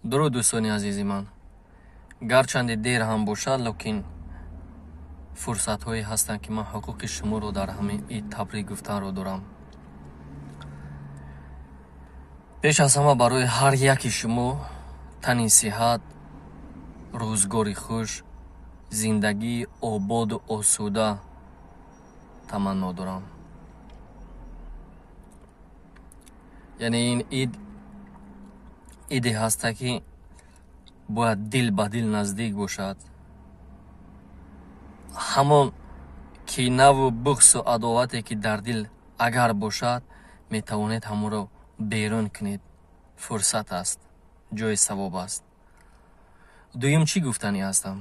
Дуруд, дӯстони азизи ман. Гарчанде дер ҳам бошад, лекин фурсатҳое ҳастанд, ки ман ҳуқуқи шуморо дар ҳамин ид табрик гуфтанро дорам. Пеш аз ҳама барои ҳар яки шумо тани сиҳат, рӯзгори хуш, зиндагии ободу осуда таманно дорам. Яъне ин ид иде ҳаста, ки бояд дил ба дил наздик бошад. Ҳамон кинаву буғзу адовате, ки дар дил агар бошад, метавонед ҳамонро берун кунед. Фурсат аст, ҷои савоб аст. Дуюм, чӣ гуфтанӣ ҳастам?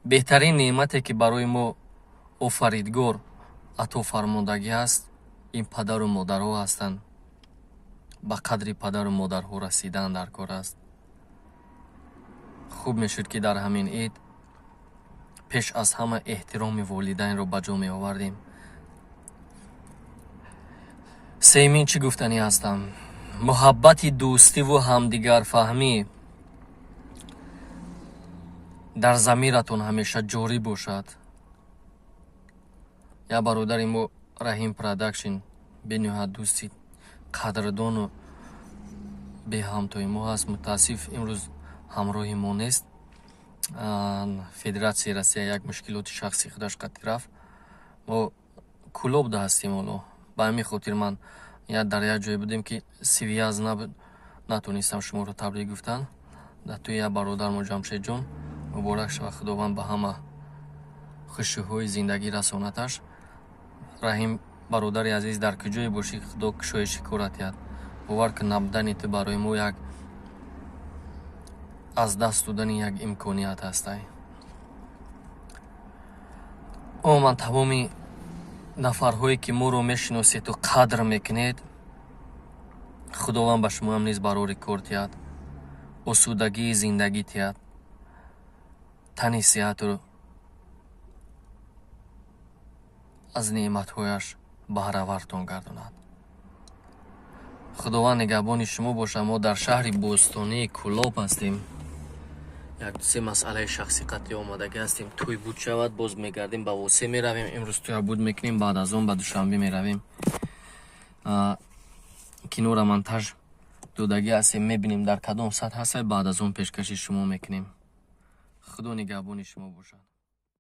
Беҳтарин неъмате, ки барои мо Офаридгор ато фармудагӣ аст, ин падару модарҳо ҳастанд. Ба қадри падару модарҳо расидан дар кор аст. Хуб мешуд, ки дар ҳамин ид пеш аз ҳама эҳтироми волидайнро ба ҷо меовардем. Сеюмин, чӣ гуфтанӣ ҳастам? Муҳаббати дӯстиву ҳамдигарфаҳмӣ дар замиратон ҳамеша ҷорӣ бошад. Як бародари мо, Раҳим Продакшн, бениҳоят дӯсти қадрдону беҳамтои мо ҳаст. Мутаассиф, имрӯз ҳамроҳи мо нест. Федератсияи Россия як мушкилоти шахси худаш қатъи рафт. Мо Кӯлобда ҳастем ҳоло. Ба ҳамин хотир ман дар як ҷое будем, ки связь набуд, натонистам шуморо табрик гуфтан. Дар тӯи як бародармо, Ҷамшедҷон, муборак шавад. Худованд ба ҳама хушиҳои зиндагӣ расонаташ. Раҳим, бародари азиз, дар куҷое бошӣ, Худо кушоиши корат диҳад. Бовар кун, набудани ту барои мо як аз даст додани як имконият ҳастай. Умуман, тамоми нафарҳое, ки моро мешиноседу қадр мекунед, Худованд ба шумоам низ барори кор диҳад, осудагии зиндагӣ диҳад, тани сиҳату аз неъматҳояш баҳравартон гардонад. Худованд нигаҳбони шумо бошад. Мо дар шаҳри бӯстонии Кӯлоб ҳастем. Як дусе масъалаи шахсӣ қатъи омадагӣ ҳастем. Тӯй буд шавад, боз мегардем, ба Восе меравем. Имрӯз тӯя буд мекунем, баъд аз он ба Душанбе меравем. Кинора монтаж додагӣ ҳастем, мебинем, дар кадом сатҳ ҳастад, баъд аз он пешкаши шумо мекунем. Худо нигаҳбони шумо бошад.